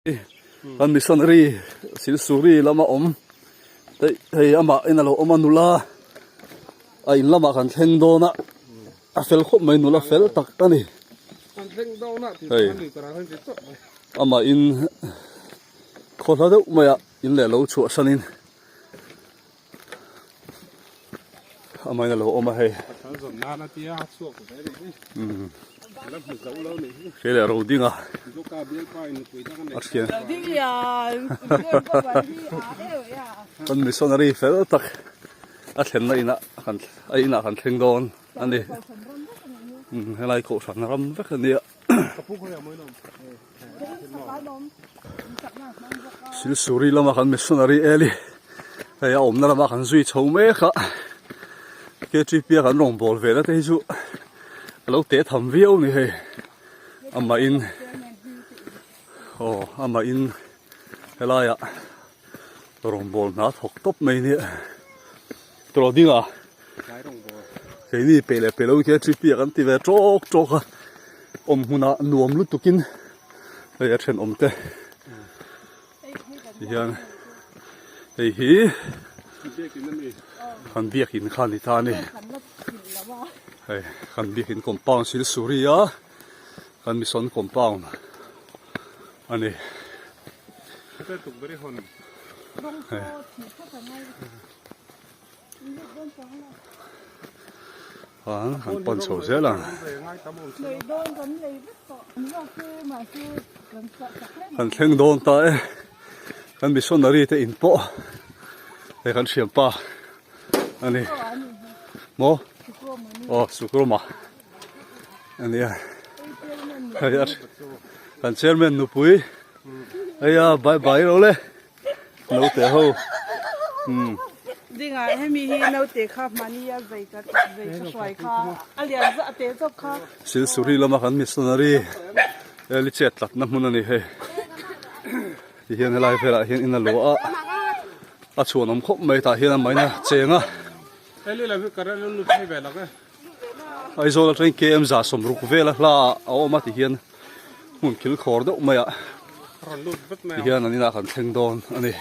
Kan missionary Silsuri lama awm daih hei amah in a lo awm a nula a in lamah kan thleng dawn a a fel khawp mai nula fel tak a ni hei amah in khaw hla deuh mai ah in leh lo chhuah san in amah in a lo awm a hei hei leh ro ding a a thian kan missionary fel tak a thlenna inah kan a inah kan thleng dawn a ni helai kohhran ram vek a nia. Silsuri lama kan missionary Eli hei a awmna lama kan zui chho mek a KTP a kan rawn bawl ve na te hi chu a lo teh tham viau a ni hei amah in aw amah in helai ah rawn bawl hna thawk tawp mai a nia tawh ding a keini peh leh peh lo KTP a kan ti ve tawk tawk a awm hmunah nuam lutukin hei a thenawm te tihian hei hi kan biakin kha a ni ta a ni hei kan biakin compound silsuri a kan mission compound a ni. An han pan chho zel ang. Kan thleng dawn ta e. Kan missionary te in pawh hei kan thian pa a ni. Maw? Aw Sukruma a nia. Hei a kan chairman nupui hei a bye bye lo le. Naute ho umm. Dingah hemi hi naute kha hmani a zei ka zei ka hruai kha a lian zawk a te zawk kha. Silsuri lama kan missionary eli chet tlatna hmun a ni hei. Tihian helai velah hian in a luah a a chhuan awm khawp mai tah hian a maina cheng a. Aizawl atangin KM 160 vela hla ah a awm a tihian hmun thil khawr deuh mai ah tihian an inah kan thleng dawn a ni.